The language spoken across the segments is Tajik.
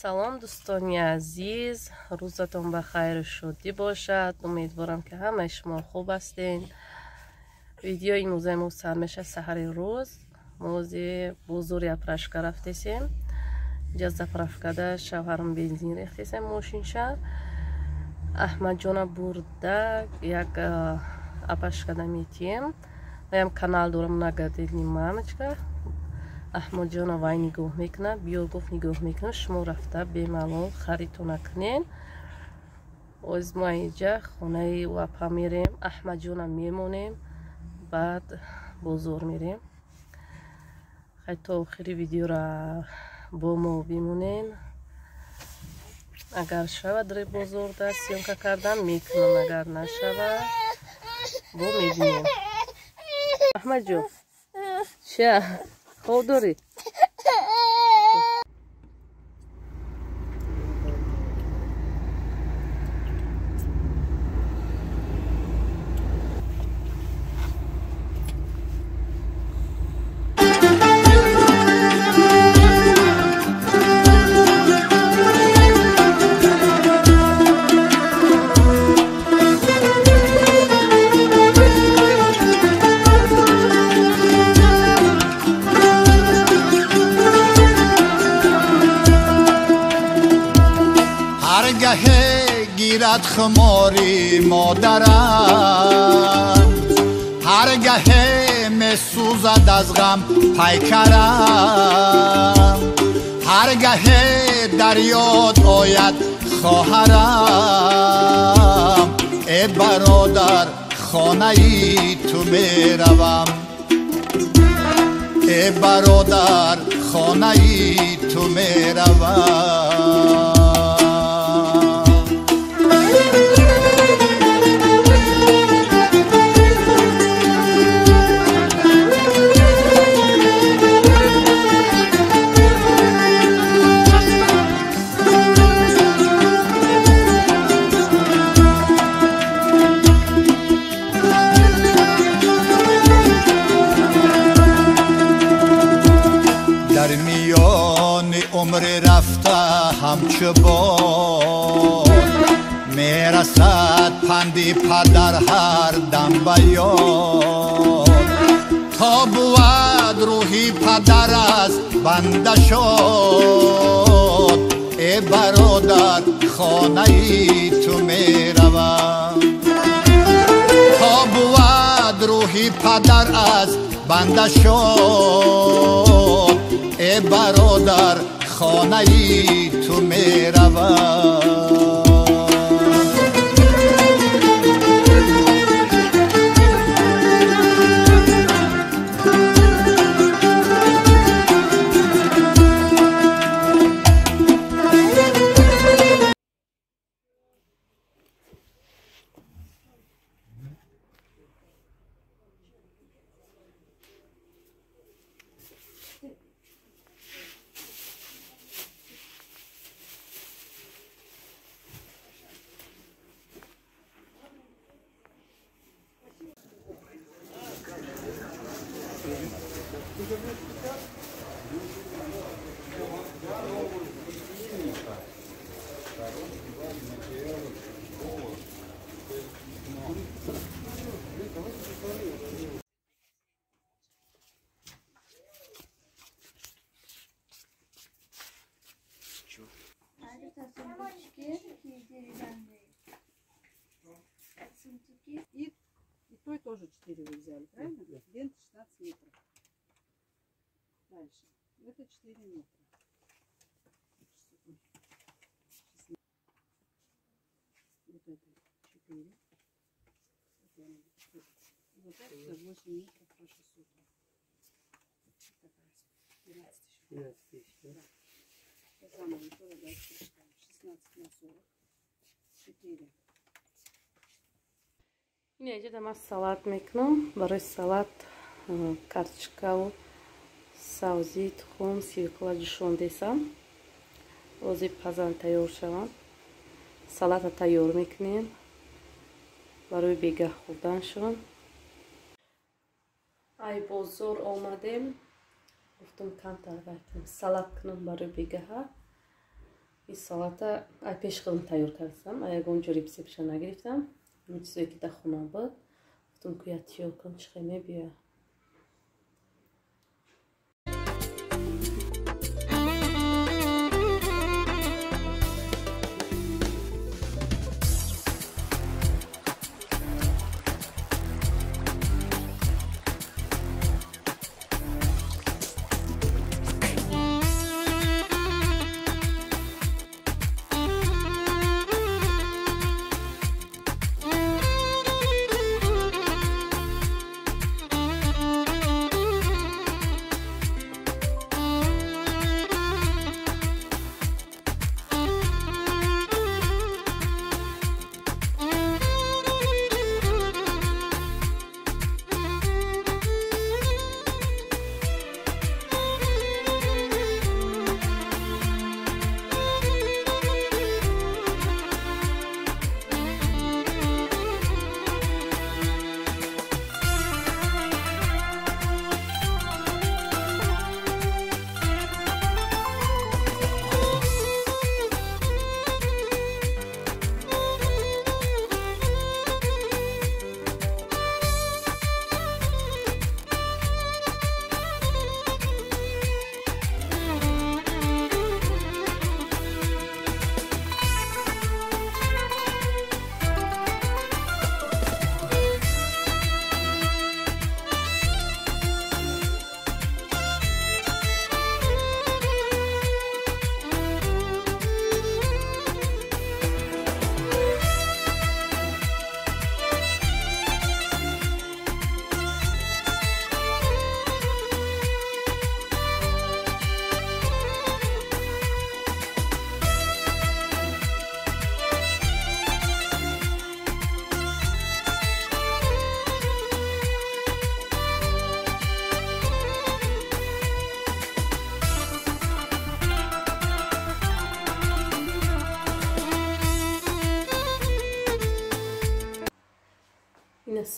Салом дӯстони азиз, рӯзатон ба хайру шодӣ бошад. Умедворам ки ҳамаи шумо хуб ҳастед. Видеои имрӯзаи мо сар мешавад саҳари рӯз. Мо ози бозори Апрашка рафтесем. Инҷа заправкада шавҳарам бензин рехтесем мошинша. Аҳмадҷона бурда як апашкада метием. Ваям канал дорам многодетный мамочка. Аҳмадҷона вай нигоҳ мекунад, биё гуфт нигоҳ мекунад, шумо рафта бемалол харидтона кунен. Оз мо инҷа хонаи апа мерем, Аҳмадҷона мемонем, баъд бозор мерем. Хай то охири видеора бо мо бимонен. Агар шавад ре бозорда съёмка кардан мекунам, агар нашавад бо мебинем. Аҳмадҷон, ча хоб дорӣ? گیرد خماری مادرم، هرگه مسوزد از غم پیکرم، هرگه در یاد آید خواهرم، ای برادر خانه ای تو میروم، ای برادر خانه ای تو میروم. ҳамчу бод мерасад панди падар ҳар дам ба ёд, то бувад рӯҳи падар аз банда шод, э бародар хонаи ту меравам, то бувад рӯҳи падар аз банда шод, э бародар хонаи ту меравам. И той тоже 4 вы взяли, правильно? Лента 16 метров. Дальше. Это 4 метра. Вот это 4. И вот это 8 метров по 600. 12 тысяч. 12 тысяч, да? Да. Заново тоже дальше считаем. 16 на 40. 4. Инҷа ман салат мекунам. Барои салат картошкаву савзи, тухм, свекла ҷӯшондесам. Ози пазан тайёр шаванд. Салата тайёр мекунем барои бегаҳ хӯрданшон. Ай бозор омадем. Гуфтам камтар салат кунам барои бегаҳа. Ин салата ай пеш худам тайёр кардам, ай ягон ҷо рецептша нагирифтам. Ҳамин чизое ки дар хона буд, гуфтам ку я тиёр кунам, чӣ хел мебиёяд.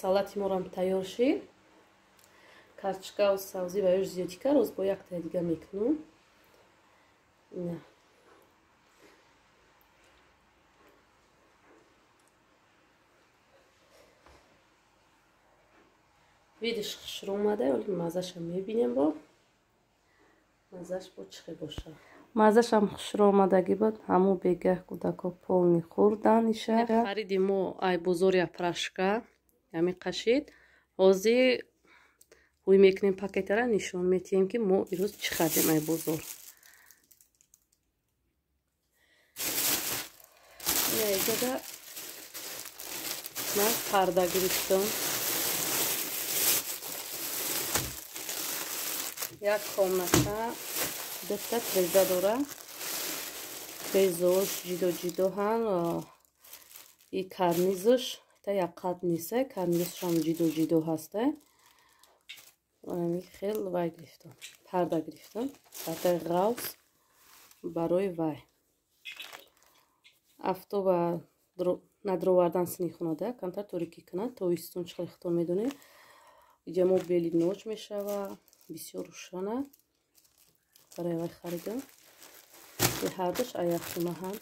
Салати морам тайёр шид. Карчикаву сабзӣ ва ёш зиёдӣ кард, оз бо яктаи дига мекунам. Ина видиш хушрӯ омада, оли маззаша мебинем, бо маззаш бо чӣ хел бошад. Маззашам хушрӯ омадагӣ буд, ҳамун бегаҳ кӯдако полни хӯрдан иша. Хариди мо ай бозори Апрашка ҳамин қашид. Ҳозир ҳуй мекунем пакетара, нишон метиҳем ки мо ирӯз чӣ хардем ай бозор. Инаҷода ман парда гирифтам. Як комната дута треза дора. Трезош ҷидо ҷидо ҳан, и карнизш та як қат нест, карнизшам ҷидо ҷидо ҳаста. Хел вай гирифтам, парда гирифтам, пардаи ғавс барои вай. Афтоба надровардан сини хонада, камтар торикӣ кунад, тобистон чӣ хел хитон медонем. Иҷа мо бели ноч мешава, бисёр рӯшана. Барои вай харидам. Ҳардуш аяқхона ҳам.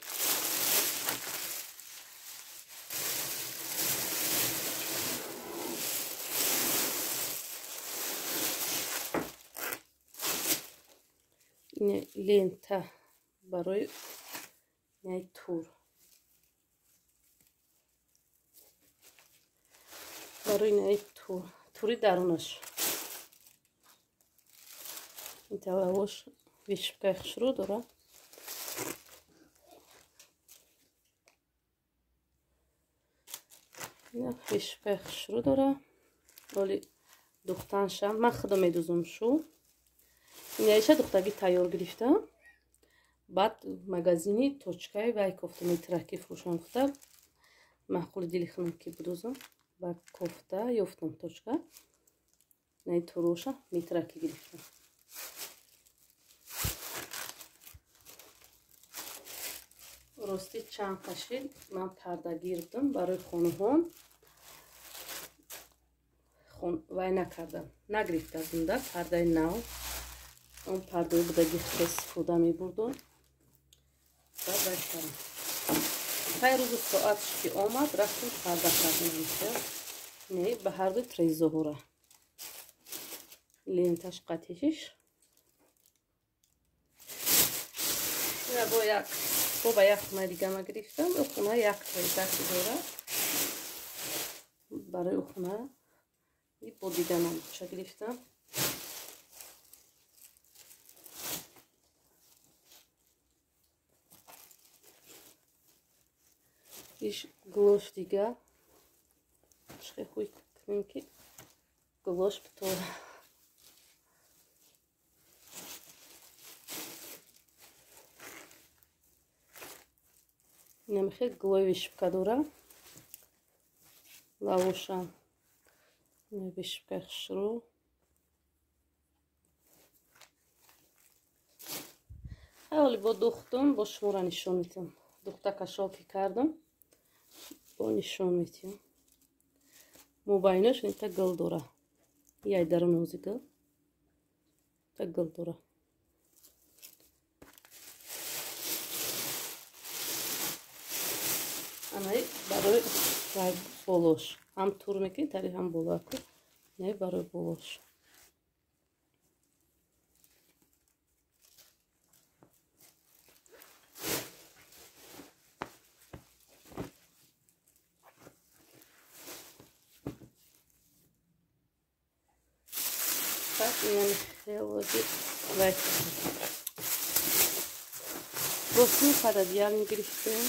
Лента барои тур. Барои тур, тури дарунаш. Ин талавош вишивкаи хушрӯ дорад. Вишивкаи хушрӯ дорад. Оли духтаншам ман худам медузам шу. Инаиша духтагӣ тайёр гирифтам. Баъд магазини точкаи вай кофта метраки фурӯшон гуфта, маъқули дили худам ки будузам. Баъд кофта ёфтам точка. Наи туроша метраки гирифтам. Рости чанд қашид ман парда гирифтам барои хонаҳон. Вай накардам, нагирифтам да пардаи нав. Он пардаи будаги хел истифода мебурдум. баъд вай кардам. Пай рӯзу соатш ки омад, рафтем парда кардем. Не, ба ҳарду трезора. Ленташ қатишиш. Ина бо як бо ба як хонаи дига ма гирифтам. Ӯ хона як трезак дора. Барои ӯ хона и бо дига намуча гирифтам. Иш глош дига. Чӣ хуй кунем ки глош битора. Инам хел глои вишипка дора. Лавоша. Вишипкаи хушрӯ. Ҳоли бо духтум, бо шуморо нишон медиҳам. Духта кашофӣ кардам. Бо нишон медиҳам. Мобайнаш та гул дора. Яй дарун ози гул. Та гул дора. Анаи барои вай болош. Ҳам тур мекунӣ, тари ҳам болоку. Не барои болош. Баъд инам хелоди вай. Ростни пададиял мегирифтем.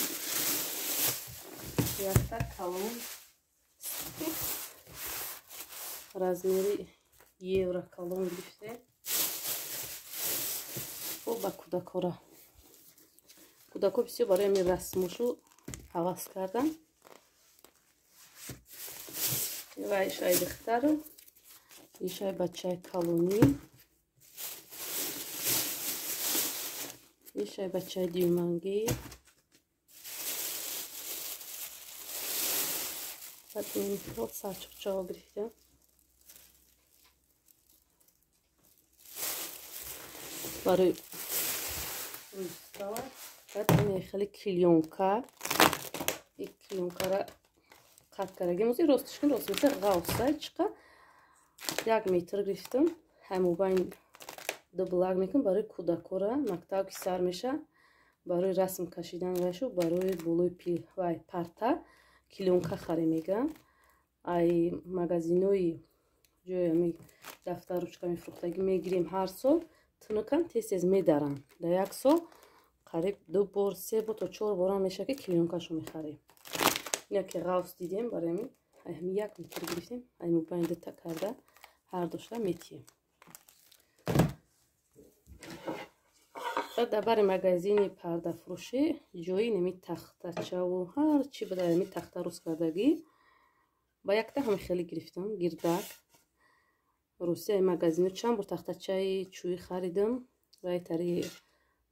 Якта калон размери евро калон гирифтем. Бо ба кӯдакора. Кӯдако бисёр барои ҳамин расмошу ҳавас кардан. Ва ишаи духтару, ишаи бачаи калонӣ, ишаи бачаи дюймангӣ. Баъд ин хел сарчоқчаҳо гирифтем. Барои рӯзстава. Баъд ин хеле клеёнка. Ин клеёнкара қат кардагим. Ози ростиш кун, рост меса ғавса чиқа. 1 метр гирифтам. Ҳамобайн ду блак мекунам барои кӯдакора. Мактаб ки сар меша, барои расм кашидан вайшу, барои болои пил вай парта клеёнка харем мегам. Ай магазинои ҷои ами дафтар ручка мефурӯхтагӣ мегирем ҳар сол. Тунукан тез-тез медаранд. Дар як сол қариб 2 бор, 3 бор то 4 борам мешавад ки клеёнкашо мехарем. Ина ки ғавс дидем, барои ҳамин ай ҳамин 1 метр гирифтем. Ай мобайн дута карда ҳар дошта метиҳем. Баъд дар бари магазини пардафурӯшӣ ҷои неми тахтачаву ҳар чӣ буда ҳамин тахта рӯз кардагӣ ба якта ҳам хеле гирифтам гирдак. Русия магазино чанд бор тахтачаи чӯӣ харидам ва тари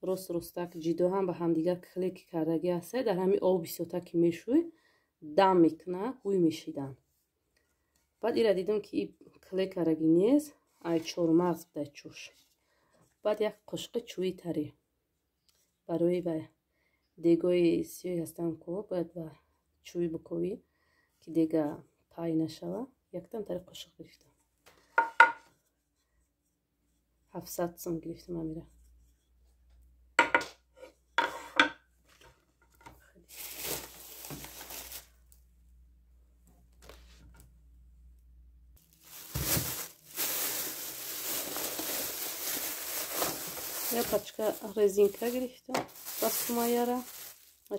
рост ростак ҷидо ҳам ба ҳамдигар клеки кардагӣ ҳаста. Дар ҳамин об бисёрта ки мешӯй дам мекуна, ҳуй мешидан. Баъд ира дидам ки и клек кардаги нест, ай чормағз буда чӯш. Баъд як қошиқи чӯи тари барои ба дегои сиёҳ ҳастам ко бояд ба чӯй буковӣ ки дега пай нашава. Яктам тари қошиқ гирифтам. 700 сом гирифтам амира. Я пачка резинка гирифтам ба сумаяра.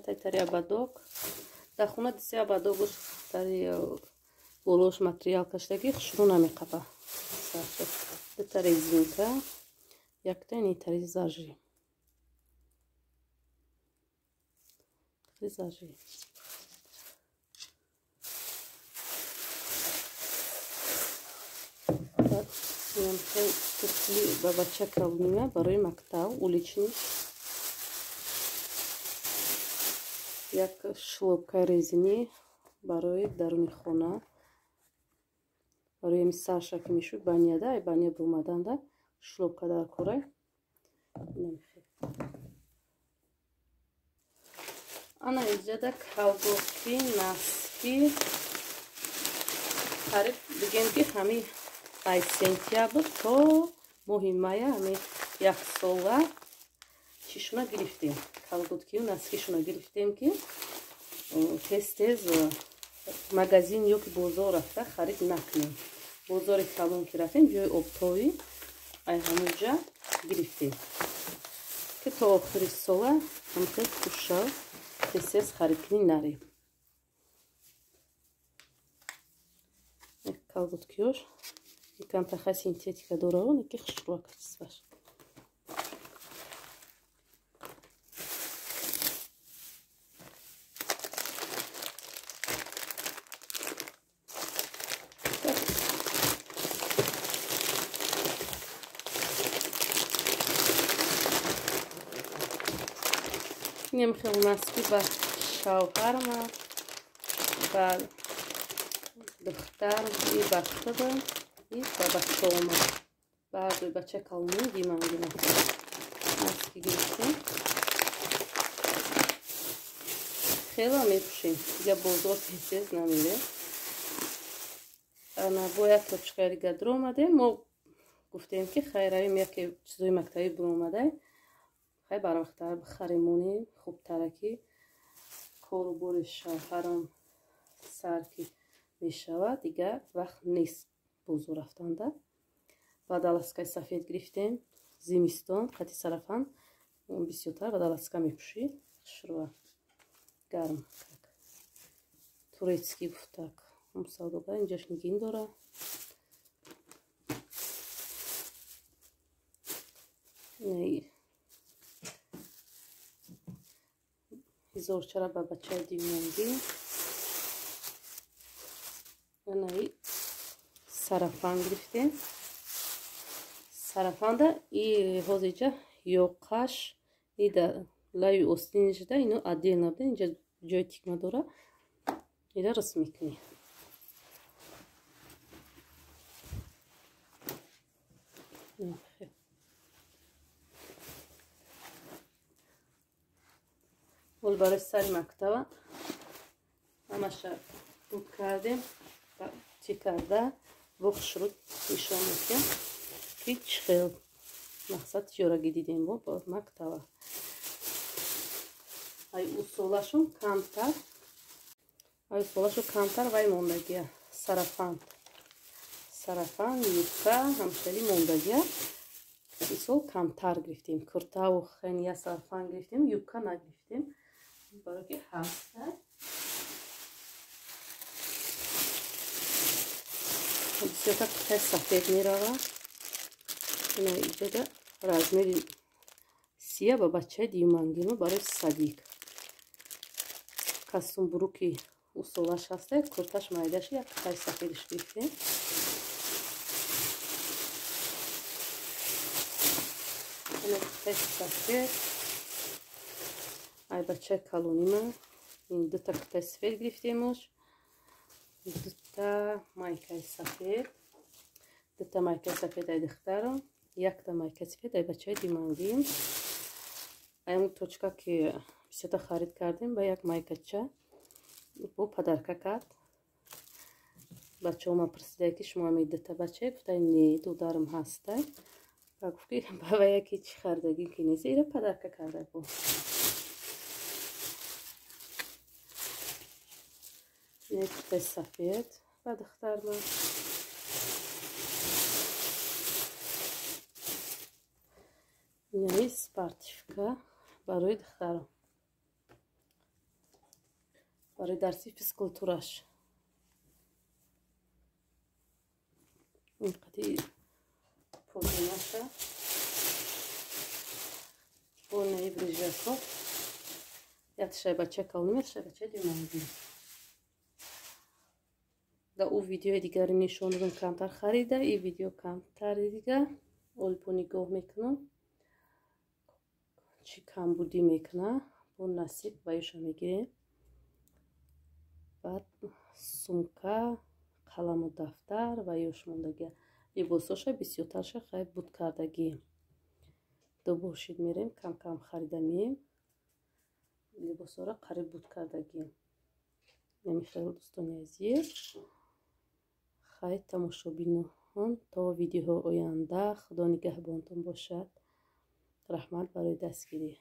Тай тари абадок. Дар хона дисе абадок тари болош материал каштагӣ хушрӯ намеқапа. Дута резинка, якта ини тари зажи. Зажи. Баъд инам хел туфли ба бача калонима барои мактаб улични. Як шлопкаи резинӣ барои даруни хона. Барои ҳамин сарша ки мешӯй баняда, ай баня бумаданда шлопка дар корай. Инам хел. Ана иҷода колготки, носки қариб бигем ки ҳамин ай сентябр то моҳи мая ҳамин як сола чишуна гирифтем. Колготкию носкишуна гирифтем ки тез-тез магазин ё ки бозор рафта харид накунем. Бозори калон ки рафтем, ҷои обтовӣ ай ҳамонҷа гирифтем ки то охири сола ҳамхел хушшав тез-тез харидкунӣ нарем. Колготкиёш камтар синтетика дорад, ки хушрӯа качестваш. Инам хел носки ба шавҳарма, ба духтар и ба худам и ба бачаома. Ба ҳардуи бача калонӣ димангина носки гирифтем. Хела мепӯшем, дига бозор тез-тез намерем. Ана бо як точкаи дига дуромадем. Мо гуфтем ки хайр равем яке чизои мактабӣ буромадай, хай барвақттар бихарем, хубтара ки кору бори шавҳарам сар ки мешавад, дигар вақт нест бозор рафтанда. Баъд аласкаи сафед гирифтем. Зимистон қати сарафан бисёртар баъд аласка мепӯшӣ, хушрӯа гарм как турецкий гуфтак савдогар инҷаш нигин дора. Ҳизорчара ба бачаи дивонгӣ. Анаи сарафан гирифтем. Сарафанда и ҳозиҷа ёқаш и да лави остинишда ино отдельно буда, инҷа ҷои тикма дора, ира рисм мекунӣ. Бол барои сари мактаба ҳамаша буд кардем, чӣ карда бо хушрӯ нишон медиҳем ки чӣ хел мақсад тиёрагӣ дидем бо мактаба. Ай усолашон камтар, ай усолашон камтар вай мондагия сарафан, сарафан, юбка ҳамхели мондагия. Исол камтар гирифтем, куртаву хен я сарафан гирифтем, юбка нагирифтем, барои ки ҳаста. Бисёртар куртаи сафед меравад. Ина иҷода размери сия ба бачаи дивмангино барои садик. Костюм буруки усолаш ҳаста, курташ майдаш, як куртаи сафедиш гирифтем. Ина куртаи сафед ай бачаи калонима. Ин дута куртаи сафед гирифтемош, дута майкаи сафед, дута майкаи сафед ай духтарам, якта майкаи сафед ай бачаи димангим. Ай он точка ки бисёрта харид кардем, ба як майкача бо падарка кард. Бачаҳо ман пурсида ки шумо ҳамин дута бачае? Гуфта не, додарам ҳаста. Ба гуфт ки ба яке чӣ харидагӣ ки нест, ира падарка карда бо. Ина куртаи сафед ба духтарма. Инаи спортивка барои духтарам, барои дарси физкултураш. Ин қати подонаша бо наи брижако. Якташай бача калоним, якташай бачаи димангӣ. Да ӯ видеои дигари нишон додам камтар харида, и видео камтари дига олбо нигоҳ мекунам чӣ камбудӣ мекуна, бо насиб ба ёша мегирем. Баъд сумка, қаламу дафтар ва ёш мондагия. Либосоша бисёртарша хай буд кардагӣ. Ду бошид мерем, кам-кам харида меем. Либосҳоро қариб буд кардагим. Намихел, дӯстони азиз. Хай, тамошобинон, то видеоҳои оянда Худо нигаҳбонтон бошад. Раҳмат барои дастгирӣ.